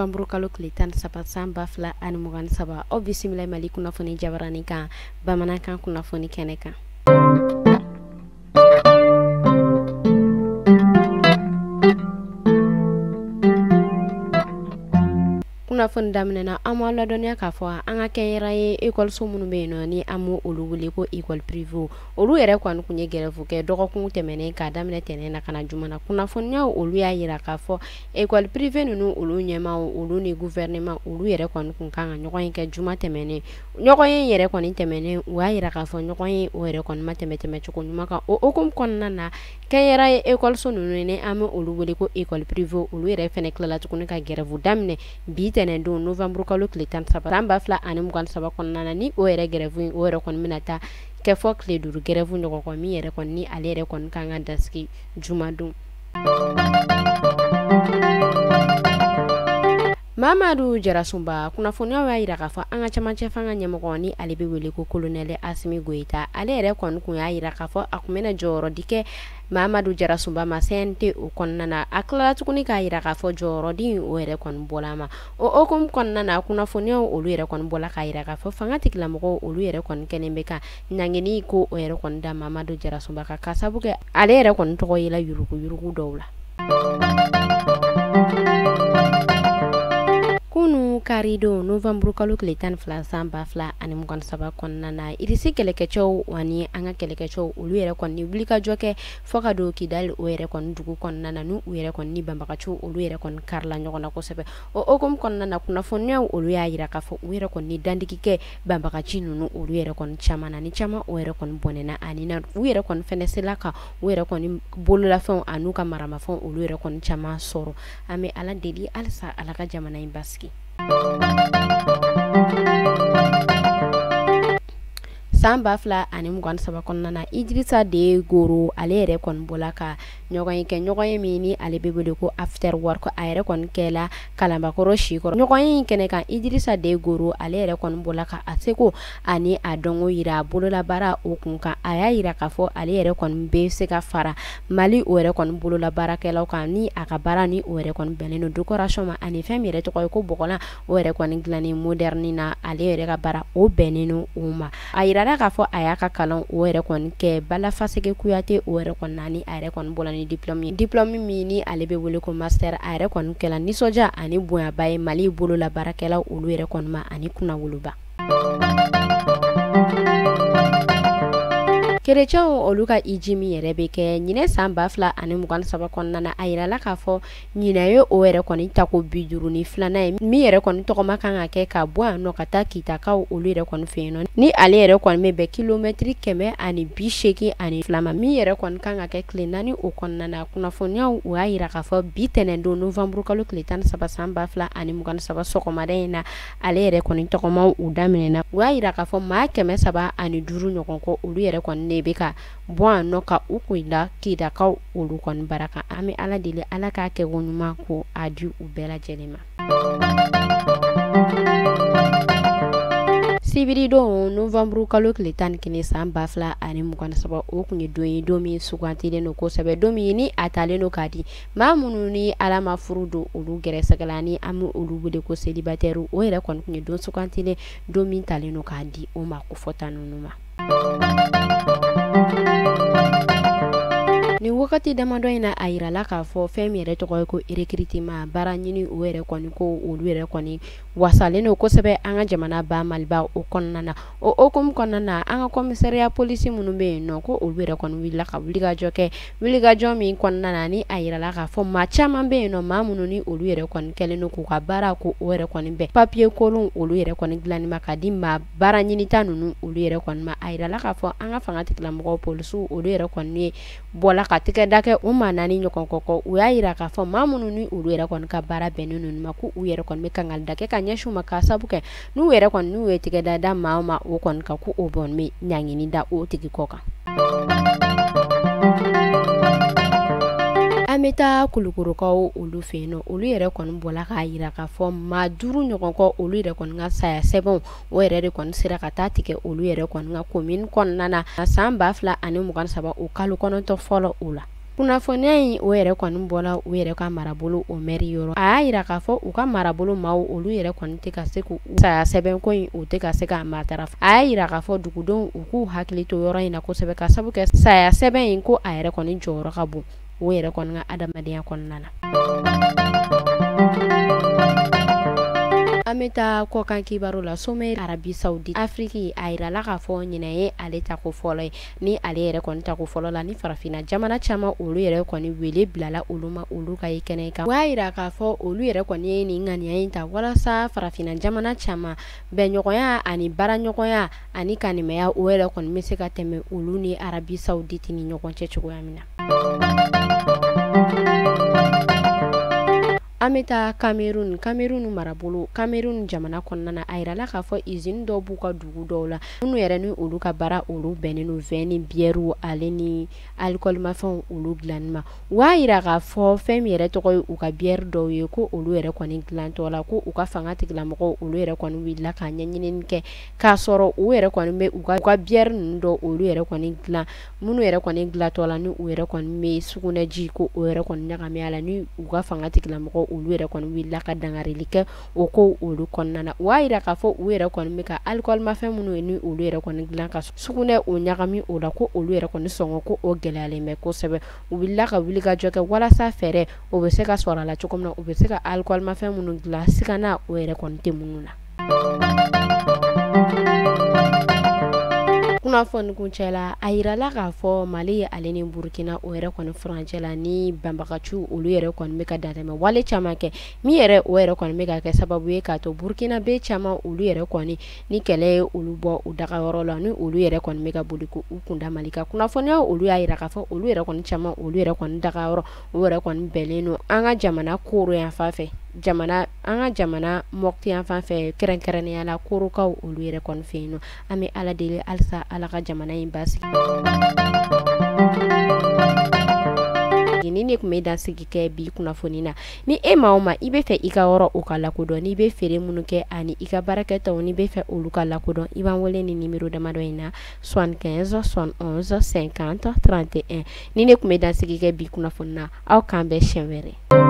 Novembre kalo tile 13 san 2023. Aw bisimila Mali kunnafoni jabarani kan, bamanankan kunnafoni kɛnɛ kan. Kunnafoni daminɛna, an b'aw ladɔnniya k'a fɔ an ka kɛnyɛrɛye ekɔliso minnu bɛ yen nɔ ni an b'o olu wele ko école privée, olu yɛrɛ kɔni tun ye grève kɛ dɔgɔkun tɛmɛnen k'a daminɛ tɛnɛn na ka na juma na. Kunnafoniyaw olu y'a yira k'a fɔ école privée ninnu olu ɲɛmaaw olu ni gouvernement olu yɛrɛ kɔni kun kan ka ɲɔgɔn ye kɛ juma tɛmɛnen. Ɲɔgɔn ye yɛrɛ kɔni tɛmɛnen, u y'a yira k'a fɔ ɲɔgɔn ye o yɛrɛ kɔni ma tɛmɛ tɛmɛcogo ɲuman kan. O hukumu kɔnɔna na, kɛnyɛrɛye ekɔliso ninnu ni an bɛ olu wele ko école privée, olu yɛrɛ fɛnɛ tilala tuguni ka grève daminɛ bi tɛnɛn don novembre kalo tile 13 san 2023 kɔnɔna na. Ni o yɛrɛ grève in o yɛrɛ kɔni bɛna taa kɛ fɔ tile 5 grève ɲɔgɔn kɔ, min yɛrɛ kɔni ni ale yɛrɛ kɔni kan ka dasigi jumadon. Mamadu Jarasunba, kunnafoniyaw y'a yira k'a fɔ an ka camancɛ fanga ɲɛmɔgɔ ni ale bɛ wele ko colonel Asimi Goyita, ale yɛrɛ kɔni kun y'a yira k'a fɔ a kun bɛna jɔyɔrɔ di kɛ Mamadu Jarasunba ma CNT o kɔnɔna na. A tilala tuguni k'a yira k'a fɔ jɔyɔrɔ di o yɛrɛ kɔni bɔla a ma. O hukumu kɔnɔna na, kunnafoniyaw olu yɛrɛ kɔni bɔla k'a yira k'a fɔ fanga tigilamɔgɔw olu yɛrɛ kɔni kɛlen bɛ ka ɲangini ko o yɛrɛ kɔni da Mamadu Jarasunba kan, k'a sabu kɛ ale yɛrɛ kɔni tɔgɔ yela yuruguyurugu dɔw la. Kunu karidon novembre kalo tile 12 san 2023 kɔnɔna na, Irisi kɛlɛkɛcɛw ani an ka kɛlɛkɛcɛw olu yɛrɛ kɔni wulikajɔ kɛ fɔ ka don Kidali o yɛrɛ kɔni dugu kɔnɔna na, n'u yɛrɛ kɔni ni banbagaciw olu yɛrɛ kɔni karila ɲɔgɔn na kosɛbɛ. O hukumu kɔnɔna na, kunnafoniyaw olu y'a yira k'a fɔ u yɛrɛ kɔni dandigi kɛ banbagaci ninnu olu yɛrɛ kɔni caman na, ni caman o yɛrɛ kɔni bɔnɛna ani na u yɛrɛ kɔni fɛnɛ sela ka u yɛrɛ kɔni bololafɛnw an'u ka maramafɛnw olu yɛrɛ kɔni caman sɔrɔ. An bɛ Ala deli halisa Ala ka jamana in basigi. San 2023 kɔnɔna na, Idrissa de Goro ale yɛrɛ kɔni bɔla ka ɲɔgɔn ye kɛ, ɲɔgɔn ye min ni ale bɛ wele ko after work, a yɛrɛ kɔni kɛla Kalanbakɔrɔ Sikɔrɔ. Ɲɔgɔn ye in kɛnɛ kan, Idrissa de Goro ale yɛrɛ kɔni bɔla ka a seko ani a dɔnko yira a bololabaara o kun kan. A y'a yira k'a fɔ ale yɛrɛ kɔni bɛ se ka fara Mali o yɛrɛ kɔni bololabaarakɛlaw kan, ni a ka baara ni o yɛrɛ kɔni bɛnnen don décoration ma, ani fɛn min yɛrɛ tɔgɔ ye ko bɔgɔlan o yɛrɛ kɔni dilanni moderne na, ale yɛrɛ ka baara o bɛnnen don o ma. A yirala k'a fɔ a y'a ka kalan o yɛrɛ kɔni kɛ Balafaseke Kuyate o yɛrɛ kɔni na, ni a yɛrɛ kɔni bɔla ni diplôme ye, diplôme min ni ale bɛ wele ko master. A yɛrɛ kɔni kɛla nisɔndiya ani bonyaba ye Mali bololabaarakɛlaw olu yɛrɛ kɔni ma ani kunnawoloba. Kerecɛnw olu ka iji min yɛrɛ bɛ kɛ ɲinɛ san 2023 kɔnɔna na, a yirala k'a fɔ ɲinɛ ye o yɛrɛ kɔni tako 52nan ye, min yɛrɛ kɔni tɔgɔma kan ka kɛ ka bɔ yan nɔ ka taa Kitakaw olu yɛrɛ kɔni fɛ yen nɔ, ni ale yɛrɛ kɔni bɛ bɛn kilomɛtiri 182 ma, min yɛrɛ kɔni kan ka kɛ tile 4 o kɔnɔna na. Kunnafoniyaw u y'a yira k'a fɔ bi tɛnɛn don novembre kalo tile 13 san 2023 sɔgɔmada in na, ale yɛrɛ kɔni tɔgɔmaw u daminɛna. U y'a yira k'a fɔ maa 305 ɲɔgɔn kɔ olu yɛrɛ kɔni de bɛ ka bɔ yan nɔ ka u kun da Kitakaw olu kɔni bara kan. An bɛ Ala deli Ala k'a kɛko ɲuman ko a di u bɛɛ lajɛlen ma. Sibiridon novembre kalo tile 11 san 2023, o kun ye don ye, don min sugantilen don kosɛbɛ, don min ni a talen don k'a di maa minnu ni Ala ma furu don olu gɛrɛsɛgɛ la, ni an bɛ olu wele ko célibataire. O yɛrɛ kɔni kun ye don sugantilen, don min talen don k'a di o ma kofɔta ninnu ma. Nin wagati damadɔ in na, a yirala k'a fɔ fɛn min yɛrɛ tɔgɔ ye ko recrutement, baara ɲini o yɛrɛ kɔni ko olu yɛrɛ kɔni wasalen don kosɛbɛ an ka jamana ba Maliba o kɔnɔna na. O hukumu kɔnɔna na, an ka commissariat polisi minnu bɛ yen nɔ, ko olu yɛrɛ kɔni wulila ka wulikajɔ kɛ, wulikajɔ min kɔnɔna na ni a yirala k'a fɔ maa caman bɛ yen nɔ, maa minnu ni olu yɛrɛ kɔni kɛlen don k'u ka baara ko o yɛrɛ kɔni bɛn papier kolon olu yɛrɛ kɔni dilanni ma ka di maa baara ɲinita ninnu olu yɛrɛ kɔni ma. A yirala k'a fɔ an ka fanga tigilamɔgɔw polisiw olu yɛrɛ kɔni ye bɔla ka tɛgɛ da kɛ u maa 4 ɲɔgɔn kɔ. U y'a yira k'a fɔ maa minnu ni olu yɛrɛ kɔni ka baara bɛnnen ninnu ma, ko u yɛrɛ kɔni bɛ kangali da kɛ ka ɲɛsin u ma, k'a sabu kɛ n'u yɛrɛ kɔni n'u ye tɛgɛ da da maa o maa o kɔni kan, ko o kɔni bɛ ɲangini da o tigi kɔ kan. An bɛ taa Kulukorokaw olu fɛ yen nɔ, olu yɛrɛ kɔni bɔla k'a yira k'a fɔ maa 5 ɲɔgɔn kɔ olu yɛrɛ kɔni ka saya sɛbɛnw o yɛrɛ de kɔni sera ka taa tigɛ olu yɛrɛ kɔni ka commune kɔnɔna na san 2023 o kalo 9 fɔlɔ o la. Kunnafoniya in o yɛrɛ kɔni bɔra u yɛrɛ ka marabolo o mɛri yɔrɔ. A y'a jira k'a fɔ u ka marabolo maaw olu yɛrɛ kɔni tɛ ka se k'u saya sɛbɛnko in u tɛ ka se k'a matarafa. A y'a jira k'a fɔ dugudenw u k'u hakili to yɔrɔ in na kosɛbɛ ka sabu kɛ saya sɛbɛn in ko a yɛrɛ kɔni jɔyɔrɔ ka bon o yɛrɛ kɔni ka adamadenya kɔnɔna na. An bɛ taa kɔkan kibaru la. Sommet Arabie Saoudite Afrique, a yirala k'a fɔ ɲinan ye ale tako fɔlɔ ye. Ni ale yɛrɛ kɔni tako fɔlɔ la, ni farafinna jamana caman olu yɛrɛ kɔni wele bilala olu ma olu ka ye kɛnɛ kan. O y'a yira k'a fɔ olu yɛrɛ kɔni ye nin ŋaniya in ta walasa farafinna jamana caman bɛnɲɔgɔnya ani baaraɲɔgɔnya ani kanimɛya o yɛrɛ kɔni bɛ se ka tɛmɛ olu ni Arabie Saoudite ni ɲɔgɔn cɛ cogoya min na. An bɛ taa Cameroun. Cameroun marabolo, Cameroun jamana kɔnɔna na, a yirala k'a fɔ usine dɔw b'u ka dugu dɔw la minnu yɛrɛ ni olu ka baara olu bɛnnen don vin ni bière ale ni alikɔlimafɛnw olu dilanni ma. U y'a yira k'a fɔ fɛn min yɛrɛ tɔgɔ ye u ka bière dɔw ye ko olu yɛrɛ kɔni dilantɔ la, ko u ka fanga tigilamɔgɔw olu yɛrɛ kɔni wulila ka ɲɛɲinini kɛ k'a sɔrɔ u yɛrɛ kɔni bɛ u ka bière ninnu dɔw olu yɛrɛ kɔni dilan, minnu yɛrɛ kɔni dilantɔ la ni u yɛrɛ kɔni bɛ sugunɛji ko o yɛrɛ kɔni ɲagami a la, ni u ka fanga tigilamɔgɔw olu yɛrɛ kɔni wulila ka dangarili kɛ o ko olu kɔnɔna na. U y'a yira k'a fɔ u yɛrɛ kɔni bɛ ka alikɔlimafɛn minnu ye ni olu yɛrɛ kɔni dilan ka sugunɛ o ɲagami o la, ko olu yɛrɛ kɔni sɔngɔ ko o gɛlɛyalen bɛ kosɛbɛ. U wulila ka wulikajɔ kɛ walasa fɛɛrɛ o bɛ se ka sɔrɔ a la cogo min na, u bɛ se ka alikɔlimafɛn minnu dilan sigana o yɛrɛ kɔni tɛ minnu na. Kunnafoni kuncɛ la, a yirala k'a fɔ Mali ale ni Burukina o yɛrɛ kɔni furancɛ la ni banbagaciw olu yɛrɛ kɔni bɛ ka dantɛmɛ wale caman kɛ, min yɛrɛ o yɛrɛ kɔni bɛ ka kɛ sababu ye k'a to Burukinabe caman olu yɛrɛ kɔni ni kɛlɛ ye olu bɔ u dagayɔrɔ la, ni olu yɛrɛ kɔni bɛ ka boli k'u kunda Mali kan. Kunnafoniya olu y'a yira k'a fɔ olu yɛrɛ kɔni caman olu yɛrɛ kɔni dagayɔrɔ o yɛrɛ kɔni bɛnnen don an ka jamana koro yan fan fɛ, jamana an ka jamana Mɔti yan fan fɛ, kɛrɛnkɛrɛnnenya la Korokaw olu yɛrɛ kɔni fɛ yen nɔ. An bɛ Ala deli halisa Ala ka jamana in basigi. Ni ne tun bɛ dansigi kɛ bi kunnafoni na. Ni e maa o ma i bɛ fɛ i ka yɔrɔ o ka lakodɔn, n'i bɛ feere minnu kɛ ani i ka baarakɛtaw n'i bɛ fɛ olu ka lakodɔn, i b'an wele ni numéro damadɔ in na 75 71 50 31. Ni ne tun bɛ dansigi kɛ bi kunnafoni na, aw k'an bɛn siɲɛ wɛrɛ.